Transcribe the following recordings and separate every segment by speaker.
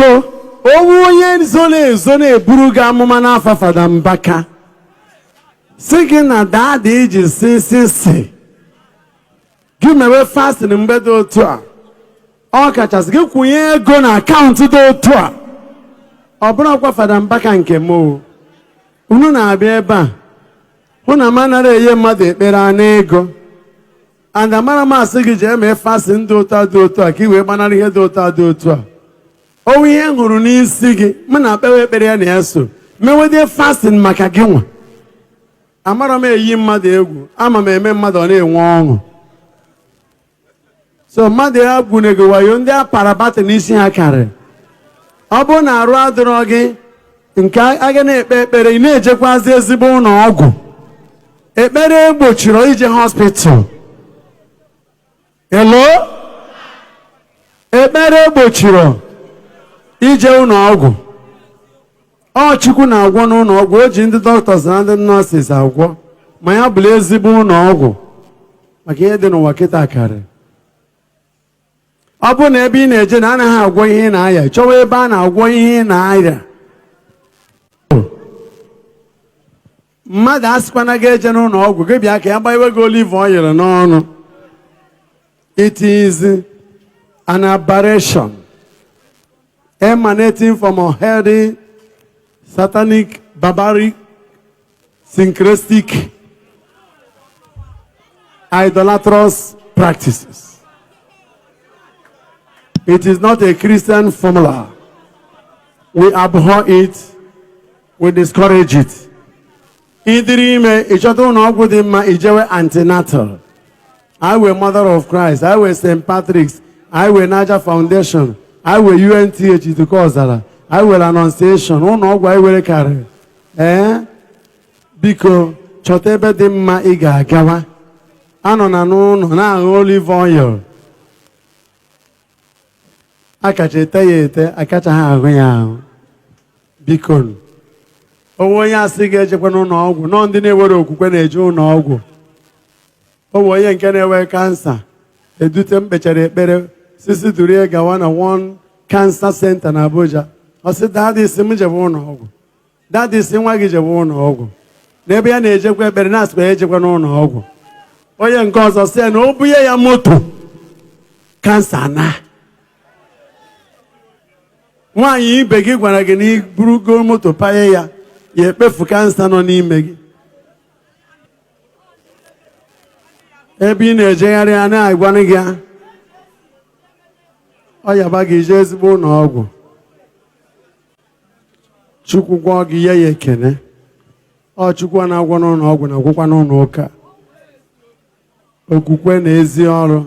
Speaker 1: Biko, owu onye zoro ezo na-eburu gị amụma n'afa Fada Mbaka, si gị na daddy iji si gị mewe fasting mgbe dị otu a, ọ kachasị gị kwụnye ego na akaụntụ dị otu a, ọ bụrụkwa Fada Mbaka nke m o. Unu na-abịa ebe a hụ na m anaghị enye mmadụ ekpere anụ ego, and amara m asị gị jee mee fasting dị otu a dị otu a ka ị wee gbanarị ihe dị otu a dị otu a. Owu ihe m hụrụ n'isi gị, m na-akpewe ekpere ya na ya so mewedie fasting maka gị nwa. Amara m eyi mmadụ egwu, ama m eme mmadụ ọ na-enwe ọṅụ. So mmadụ ya gwunego wayo ndị a para batị n'isi ha karịrị. Ọ bụrụ na arụ adịrọ gị nke a ga na-ekpe ekpere, ị na-ejekwazi ezigbo ụlọ ọgwụ. Ekpere egbochiri ije hospital. Hello? Ekpere egbochiri ije ụlọ ọgwụ. Ọ Chukwu na-agwọ n'ụlọ ọgwụ. O ji ndị doctors na ndị nurses agwọ, ma ya bụrụ ezigbo ụlọ ọgwụ, maka ihe dị n'ụwa kịta karị. Ọ bụrụ na ebe ị na-eje na anaghị agwọ ihe ị na-aya, chọwa ebe a na-agwọ ihe ị na-aya. Mmadụ asịkwana gị eje n'ụlọ ọgwụ, gị bịa ka ya gbanwe gị olive oil n'ọnụ. It is an aberration emanating from a healthy, satanic, barbaric, syncretic, idolatrous practices. It is not a Christian formula. We abhor it, we discourage it. Ịdịrị ime, ịchọta ụlọ ọgwụ dị mma, ijewe antenatal. I were Mother of Christ, I were St. Patrick's, I were Niger Foundation, I were UNTH Ituku Ọzara, I were Annunciation, ụlọ ọgwụ anyị were karịrị. Ee, biko chọta ebe dị mma ị ga-agawa. Anọ na n'ụlọ na-aṅụ olive oil. Akacha ete ya ete, akachaghị ahụ ya ahụ. Biko, onwe onye asị ga-ejekwa n'ụlọ ọgwụ, nọ ndị na-ewere okwukwe na-eje ụlọ ọgwụ. O nwere onye nke na-enwe kansa edute m kpechara ekpere sisi durie gawa na one cancer center na Abuja. Ọ sị, "Daddy, si m jebe ụlọ ọgwụ." "Daddy, si nwa gị jebe ụlọ ọgwụ." N'ebe ya na-ejekwa ekpere na-asịkwa ya ejekwa n'ụlọ ọgwụ. Onye nke ọzọ sị ya na o bunye ya moto, kansa na. Nwaanyị ibe gị gwara gị na iburugo moto paye ya, ya ekpefu kansa nọ n'ime gị. Ebe ị na-ejegharị a na-agwanụ gị ya, ọ yaba gị jee ezigbo ụlọ ọgwụ. Chukwu gwọọ gị, ya ya ekene. Ọ Chukwu a na-agwọ n'ụlọ ọgwụ na-agwọkwa n'ụlọ ụka. Okwukwe na ezi ọrụ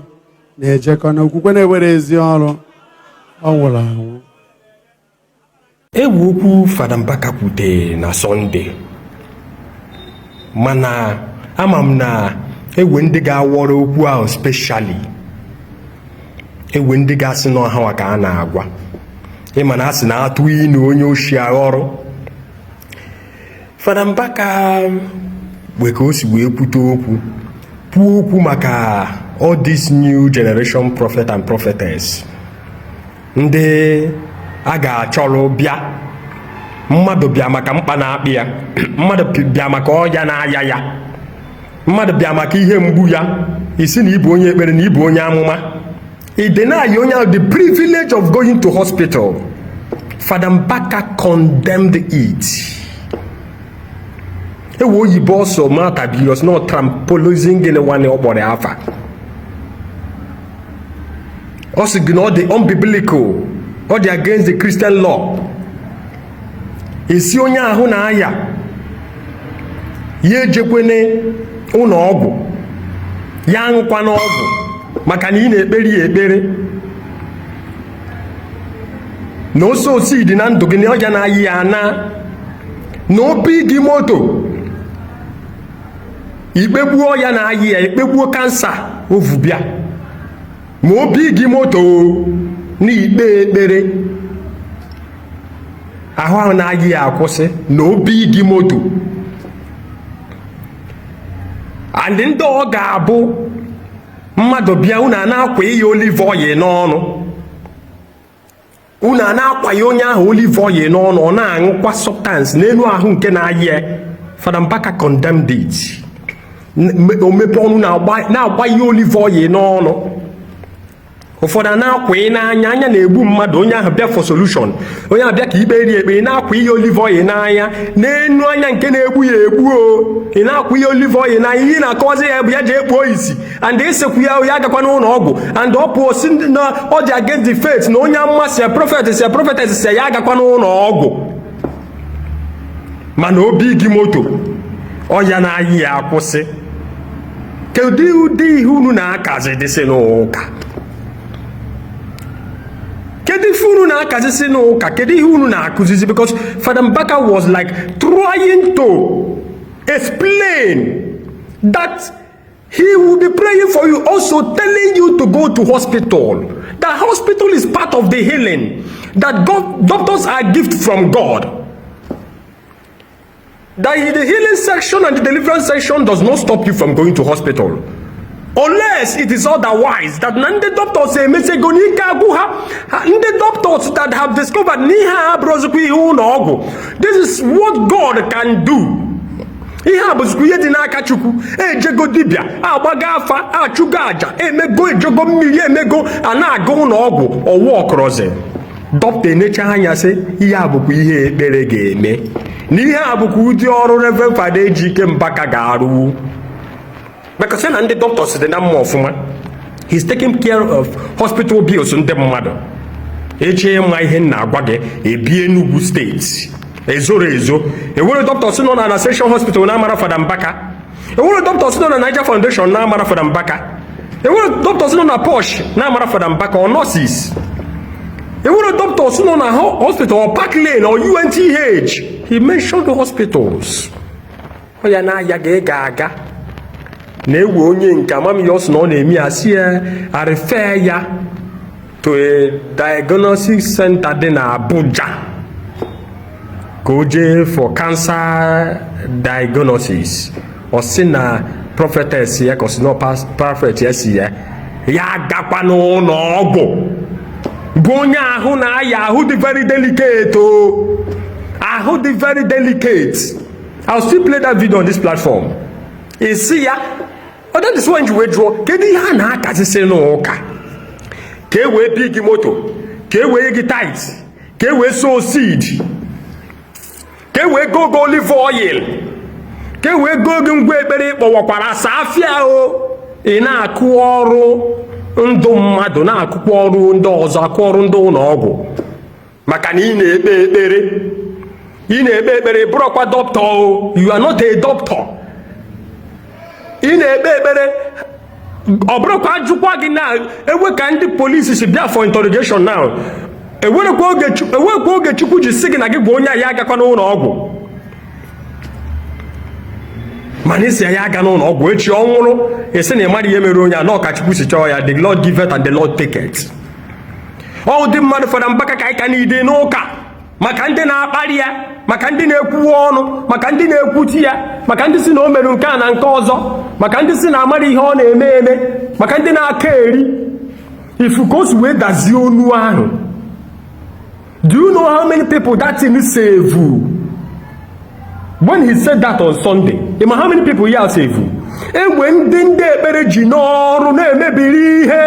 Speaker 1: na-ejekọ, na okwukwe na-ewere ezi ọrụ, ọ nwụrụ anwụ.
Speaker 2: Ewu okwu Fada Mbaka kwute na Sọnde, mana ama m na ewe ndị ga-awọrọ okwu ahụ specially, ewe ndị ga-asị na ọha ka a na-agwa. Ịma na a sị na atụ inu onye oshi aghọrọ. Fada Mbaka wee ka o si wee kwute okwu, kwuo okwu maka all this new generation prophet and prophetess ndị a ga-achọrọ bịa. Mmadụ bịa maka mkpa na-akpị ya, mmadụ bịa maka ọya na-aya ya, mmadụ bịa maka ihe mgbu ya, isi na ịbụ onye ekpere na ịbụ onye amụma, ị deny onye ahụ the privilege of going to hospital. Fada Mbaka condemned it. Ewe oyibo ọsọ mata bilios not trampolizing. Gịnị nwanne ọ kpọrọ afa? Ọ sị gị na ọ dị unbiblical, ọ dị against the Christian law. Esi onye ahụ na-aya ya ejekwene ụlọ ọgwụ, ya aṅụkwana ọgwụ maka na ị na-ekpere ya ekpere na ose osi dị na ndụ gị na ọja na-ayị ya na na obi gị moto ikpegbuo ya na-ayị ya, ikpegbuo kansa ovu bịa ma obi gị moto na ikpe ekpere ahụ ahụ na-ayị ya akwụsị na obi gị moto. And ndị ọ ga-abụ mmadụ bịa unu a na-akwa iyi olive oil n'ọnụ, Unu a na-akwaghị onye ahụ olive oil n'ọnụ, ọ na-aṅụkwa substance n'elu ahụ nke na-ayị. Fada Mbaka condemned it. O mepe ọnụ na-agba ihe olive oil n'ọnụ. Ụfọdụ a na-akwa ị n'anya, anya na-egbu mmadụ. Onye ahụ bịa for solution, onye ahụ bịa ka ikpe eri ekpe, ị na-akwa ihe olive oil n'anya, n'enu anya nke na-egbu ya egbu o. Ị na-akwa ihe olive oil n'anya. Ihe ị na-akọwazi ya bụ ya jee kpuo isi and esekwu ya, ya agakwa n'ụlọ ọgwụ, and ọ pụọ si na ọ dị against the faith, na onye amụma si ya, prophet si ya, prophetess si ya agakwa n'ụlọ ọgwụ. Mana obi gị moto ọya na-ayị ya akwụsị. Kedu ụdị ihe unu na-akazi dịsị n'ụka? Kedu ife unu na-akazisi n'ụka? Kedu ihe unu na-akụzizi? Because Father Mbaka was like trying to explain that he will be praying for you, also telling you to go to hospital, the hospital is part of the healing, that God, doctors are gift from God, that the healing section and the deliverance section does not stop you from going to hospital unless it is otherwise, that na ndị doctors emesego n'ike agwụ ha, ndị doctors that have discovered na ihe a abụrụzikwa ihe ụlọ ọgwụ. This is what God can do. Ihe a bụzikwa ihe dị n'aka Chukwu. Ejego dibịa, agbago afa, achụgo aja, emego, ejego mmiri, emego, a na-aga ụlọ ọgwụ, ọwụ ọkọrọzi. Dọkịta enecha anya sị ihe a bụkwa ihe ekpere ga-eme, na ihe a bụkwa ụdị ọrụ Reverend Fada Ejike Mbaka ga-arụ, because ya na ndị doctors dị na mma ọfụma. He's taking care of hospital bills ndị mmadụ. Eche ịma ihe m na-agwa gị, ebi Enugu Steeti ezoro ezo, ewere doctors nọ na Station Hospital na-amara Fada Mbaka, ewere doctors nọ na Niger Foundation na-amara Fada Mbaka, ewere doctors nọ na Posh na-amara Fada Mbaka or nurses, ewere doctors nọ na hospital or Park Lane or UNTH. He mentioned the hospitals. Ọ ya na-aya ga ị ga-aga na-ewe onye nke amamihe ọ sị na ọ na-eme ya, si ya a-refer ya to a diagnosis center dị na Abuja ka o jee for cancer diagnosis. Ọ sị na prophetess ya, ka ọ sị na prophet ya si ya ya agakwa n'ụlọ ọgwụ, bụ onye ahụ na-aya, ahụ dị very delicate o, ahụ dị very delicate. I'll still play that video on this platform. Isi ya ọ, that is why ji wee jụọ, kedu ihe a na-akazisi n'ụka? Ka e wee bi gị moto, ka e wee gị tithe, ka e wee sow seed, ka e wee go go olive oil, ka e wee goo gị ngwa ekpere ịkpọwakwara asa afịa o. Ị na-akụ ọrụ ndụ mmadụ, na-akụkwa ọrụ ndị ọzọ, akụ ọrụ ndị ụlọ ọgwụ, maka na ị na-ekpe ekpere. Ị na-ekpe ekpere, bụrụkwa dọkịta o. You are not a doctor. Ị na-ekpe ekpere, ọ bụrụkwa ajụkwa gị na ewe ka ndị polisi si bịa for interrogation now. Ewekwa oge Chukwu ji sị gị na gị gwa onye a ya agakwa n'ụlọ ọgwụ, mana isi ya aga n'ụlọ ọgwụ, echi ọ nwụrụ, esi na ị mara ihe mere onye a, na ọka Chukwu si chọọ ya. The Lord giveth and the Lord taketh. Ọ dị mmadụ Fada Mbaka ka anyị ka n'ide n'ụka, maka ndị na-akparị ya, maka ndị na-ekwuwe ọnụ, maka ndị na-ekwuti ya, maka ndị si na o mere nke a na nke ọzọ, maka ndị si na amara ihe ọ na-eme eme, maka ndị na-aka eri ifu ka o si wee dazie onu ahụ. Do you know how many people that thing save when he said that on Sunday? Ịma how many people ya save? Egbe ndị ekpere ji n'ọrụ na-emebiri ihe,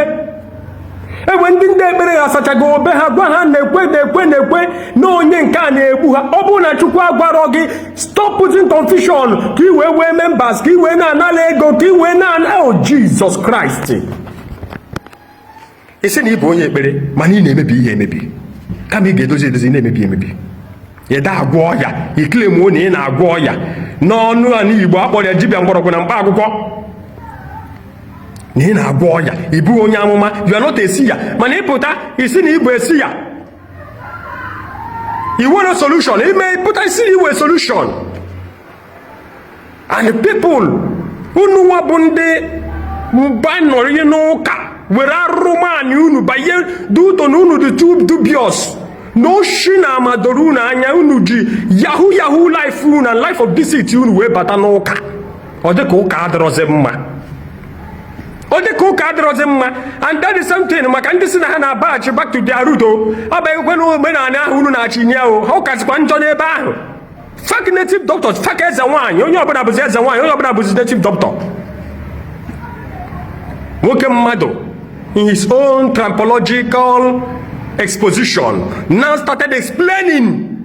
Speaker 2: egbe ndị ekpere ha asachago obe ha, gwa ha na-ekwe na-ekwe na-ekwe na onye nke a na-egbu ha. Ọ bụrụ na Chukwu agwarọ gị, stop putting confusion ka ị wee wee members, ka ị wee na-anala ego, ka ị wee na-ana. Oh, Jesus Christ! Ị sị na ị bụ onye ekpere, mana ị na-emebi ihe emebi. Kama ị ga-edozi edozi, ị na-emebi emebi. Ị da agwọ ọya, ikilemu na ị na-agwọ ọya n'ọnụ ala Igbo akpọrọ ya dibịa mgbọrọgwụ na mkpa akwụkwọ, na ị na-agwọ ọya. Ị bụghị onye amụma, you are not a seer, mana ịpụta isi na ịbụ esi ya. I nwere solution ime, pụta isi na iwe solution. And people, unu nwa bụ ndị mba nọrọ ihe n'ụka were arụrụmanị unu banye dị ụtọ na unu dị too dubious na oshi na amadoro unu anya. Unu ji yahoo yahoo life unu and life of deceit unu wee bata n'ụka. Ọ dịka ụka adịrọzi mma. Ọ dị ka ụka adịrọzi mma. And that is something maka ndị si na ha na-abaghachi back to their root o. Abaghịkwe na omenala ahụ unu na-achị nye o, ha ụkazikwa njọ n'ebe ahụ. Fake native doctors, fake eze nwaanyị, onye ọbụla bụzi eze nwaanyị, onye ọbụla bụzi native doctor. Nwoke mmadụ, in his own anthropological exposition, now started explaining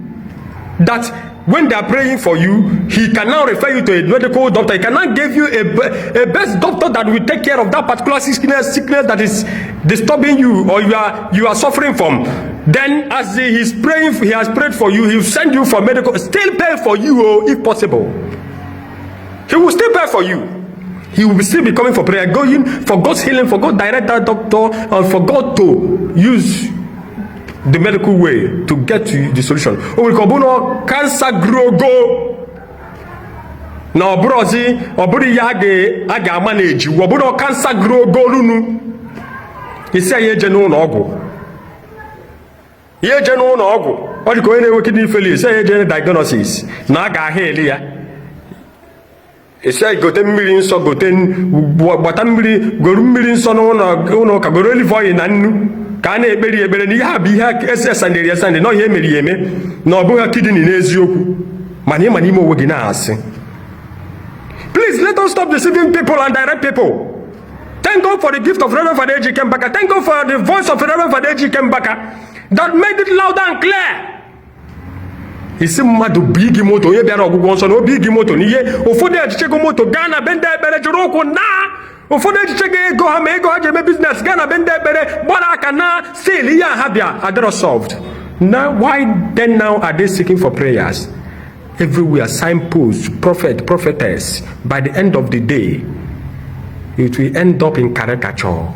Speaker 2: that when they are praying for you, he can now refer you to a medical doctor. He can now give you a best doctor that will take care of that particular sickness that is disturbing you or you are suffering from. Then as he is praying, he has prayed for you, he will send you for medical, still pay for you, oh, if possible. He will still pay for you. He will still be coming for prayer, going for God's healing, for God direct that doctor, and for God to use the medical way to get to the solution. O nwere ka ọ bụrụ na cancer grogo na ọ bụrụzi, ọ bụrụ ihe a ga-ama na eji, ọ bụrụ na cancer grogo runu isi anyị eje n'ụlọ ọgwụ, ya eje n'ụlọ ọgwụ. Ọ dị ka onye na-enwe kidney failure, isi anyị eje diagnosis na a ga-ahụ eli ya, esi anyị gote mmiri nsọ, gote, gbata mmiri, goro mmiri nsọ n'ụlọ ụlọ ụka, goro olive oil na nnu ka a na-ekperi ekpere na ihe a bụ ihe esandịrị esandị na ihe emeri ya eme na ọ bụghị kidney n'eziokwu. Mana ịma n'ime onwe gị na-asị. Please let us stop deceiving people and direct people. Thank God for the gift of Reverend Father Ejike Mbaka. Thank God for the voice of Reverend Father Ejike Mbaka that made it loud and clear. Isi mmadụ bụ igi moto, onye bịara ọgwụgwọ nsọ na obi igi moto na ihe ụfọdụ echichego moto gaa na be ndị ekpere jụrụ ụkwụ na ụfọdụ echiche ga ego ha ma ego ha ji eme business gaa na be ndị ekpere gbara aka na still ihe a ha bịa adịrọ solved. Now, why then now are they seeking for prayers everywhere? Signposts, prophet, prophetess. By the end of the day, it will end up in caricature.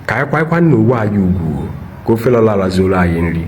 Speaker 2: Ka anyị kwanyekwa n'owe anyị ugwu ka ofe lọlara zoro anyị nri.